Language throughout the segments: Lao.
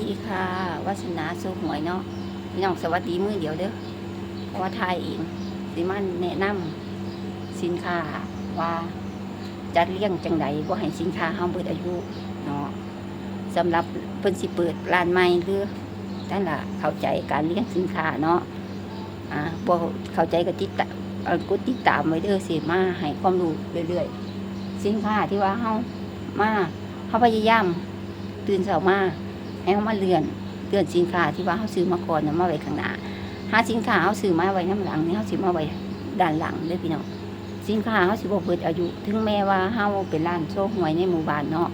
ດີຄ່ະ ວາສະໜາໂຊກຫວຍເນາະ ພີ່ນ້ອງ. ສະຫວັດດີມື້ດຽວເດີ້ ເພາະວ່າຖ່າຍເອງ ຊິມາແນະນຳສິນຄ້າວ່າຈັດລຽງຈັ່ງໃດບໍ່ໃຫ້ສິນຄ້າເຮົາເບິດອາຍຸເນາະ. ສຳລັບເພິ່ນຊິເປີດຮ້ານໃໝ່ ຫຼື ນັ້ນລະ ເຂົ້າໃຈການລຽງສິນຄ້າເນາະ ອ່າ ບໍ່ເຂົ້າໃຈກໍຕິດຕາມ ເອີ ກົດຕິດຕາມໄວ້ເດີ້ ຊິມາໃຫ້ຄວາມຮູ້ເລື້ອຍໆ. ສິນຄ້າທີ່ວ່າເຮົາມາ ເຮົາພະຍາຍາມຕື່ນເຊົ້າມາ ໃຫ້ເຮົາມາເລື່ອນ ເລື່ອນສິນຄ້າທີ່ວ່າເຮົາຊື້ມາກ່ອນນະ ມາໄວ້ຂ້າງໜ້າ. ຫາສິນຄ້າເຮົາຊື້ມາໄວ້ນຳຫຼັງນີ້ ເຮົາຊິມາໄວ້ດ້ານຫຼັງເດີ້ພີ່ນ້ອງ. ສິນຄ້າເຮົາຊິບໍ່ເບິດອາຍຸ ເຖິງແມ້ວ່າເຮົາເປັນຮ້ານໂຊກຫວຍໃນໝູ່ບ້ານເນາະ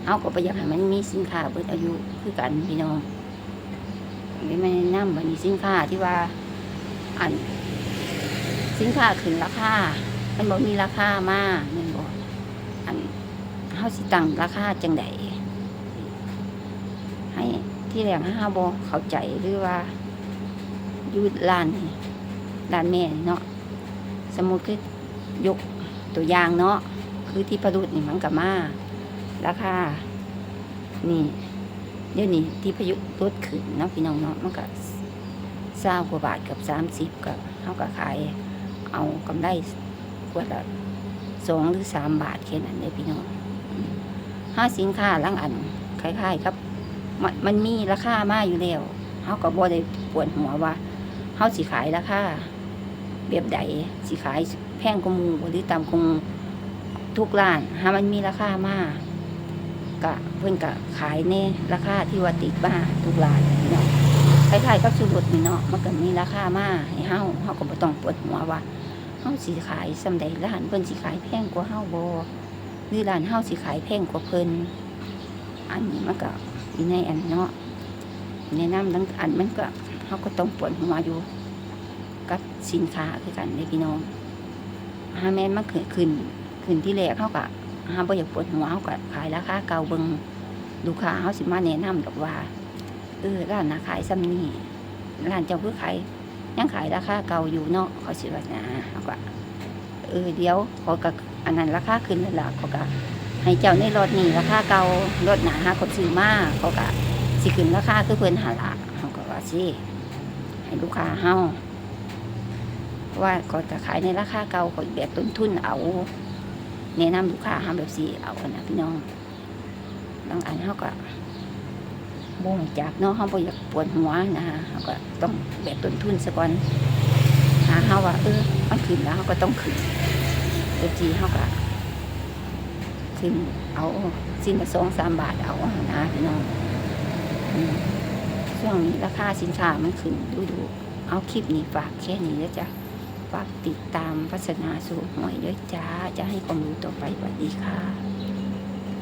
ເຮົາກໍບໍ່ຢາກໃຫ້ມັນມີສິນຄ້າເບິດອາຍຸຄືກັນພີ່ນ້ອງ. ນີ້ມາແນະນຳ ບັດນີ້ສິນຄ້າທີ່ວ່າ ອັນ ສິນຄ້າຂຶ້ນລາຄາ ມັນບໍ່ມີລາຄາມາແມ່ນບໍ່? ອັນ ເຮົາຊິຕັ້ງລາຄາຈັ່ງໃດ? ໃຫ້ ທີແລກເຮົາບໍ່ເຂົ້າໃຈ ຫຼືວ່າຢູ່ຮ້ານນີ້ ຮ້ານແມ່ນີ້ເນາະ ສົມມຸດຄືຍົກຕົວຢ່າງເນາະ ຄືທີ່ຜະລຸດນີ້ ມັນກໍມາລາຄານີ້ ດຽວນີ້ທີ່ຜະລຸດຂຶ້ນເນາະ ພີ່ນ້ອງເນາະ ມັນກໍຊາວກວ່າບາດ ເກືອບສາມສິບ ກໍ ເຮົາກໍຂາຍເອົາກຳໄລຂວດລະສອງ ຫຼື ສາມບາດ ແຄ່ນັ້ນເດ້ພີ່ນ້ອງ. ຫາສິນຄ້າລາງອັນຄ້າຍໆກັບ ມັນ ມັນມີລາຄາມາຢູ່ແລ້ວ ເຮົາກໍບໍ່ໄດ້ປວດຫົວວ່າເຮົາຊິຂາຍລາຄາ ແບບໃດ ຊິຂາຍແພງກວ່າໝູ່ບໍ່ ຫຼື ຕ່ຳກວ່າໝູ່ ທຸກຮ້ານ ຫາມັນມີລາຄາມາ ກະ ເພິ່ນກະຂາຍໃນລາຄາທີ່ວ່າຕິດມາທຸກຮ້ານເນາະ. ຄ້າຍໆກັບຊຸລົດນີ້ເນາະ ມັນກະມີລາຄາມາໃຫ້ເຮົາ ເຮົາກໍບໍ່ຕ້ອງປວດຫົວວ່າເຮົາຊິຂາຍສ່ຳໃດ ຮ້ານເພິ່ນຊິຂາຍແພງກວ່າເຮົາບໍ່ ຫຼື ຮ້ານເຮົາຊິຂາຍແພງກວ່າເພິ່ນ. ອັນນີ້ມັນກໍຢູ່ໃນອັນເນາະ ແນະນຳລາງອັນ ມັນກໍ ເຮົາກໍຕ້ອງປວດຫົວຢູ່ກັບສິນຄ້າຄືກັນເດ້ພີ່ນ້ອງ. ຫາແມ່ນມັນຂຶ້ນ ຂຶ້ນ ຂຶ້ນທີແລກ ເຮົາກໍ ຫາບໍ່ຢາກປວດຫົວ ເຮົາກໍຂາຍລາຄາເກົ່າເບິ່ງ ລູກຄ້າເຮົາຊິມາແນະນຳດອກວ່າ ເອີ ຮ້ານນະຂາຍສ່ຳນີ້ ຮ້ານເຈົ້າຄືຂາຍ ຍັງຂາຍລາຄາເກົ່າຢູ່ເນາະ ເຂົາຊິວ່ານະ. ເຮົາກໍ ເອີ ດຽວ ເຂົາກໍ ອັນນັ້ນລາຄາຂຶ້ນແລ້ວລະ ເຂົາກໍໃຫ້ເຈົ້າໃນລັອດນີ້ລາຄາເກົ່າ ລັອດໜ້າຫາເຂົາຊື້ມາ ເຂົາກໍຊິຂຶ້ນລາຄາຄືເພິ່ນຫັ້ນລະ ເຮົາກໍວ່າຊີ້ ໃຫ້ລູກຄ້າເຮົາ ເພາະວ່າເຂົາຈະຂາຍໃນລາຄາເກົ່າ ເຂົາແບກຕົ້ນທຶນເອົາ ແນະນຳລູກຄ້າເຮົາແບບຊີ້ເອົາຫັ້ນນະພີ່ນ້ອງ. ບາງອັນເຮົາກໍບໍ່ຮູ້ຈັກເນາະ ເຮົາບໍ່ຢາກປວດຫົວນະ ເຮົາກໍຕ້ອງແບກຕົ້ນທຶນຊະກ່ອນ ຖ້າເຮົາວ່າ ເອີ ມັນຂຶ້ນແລ້ວ ເຮົາກໍຕ້ອງຂຶ້ນ ແຕ່ຈີເຮົາກໍຂຶ້ນເອົາ ຊິ້ນລະສອງສາມບາດເອົາຫັ້ນນະພີ່ນ້ອງ. ອືມ ຊ່ວງນີ້ລາຄາສິນຄ້າມັນຂຶ້ນດຸໆ. ເອົາ ຄລິບນີ້ຝາກແຄ່ນີ້ເດີຈ້າ ຝາກຕິດຕາມວາສະໜາໂຊກຫວຍເດີຈ້າ ຈະໃຫ້ຄວາມຮູ້ຕໍ່ໄປ. ສະຫວັດດີຄ່ະ.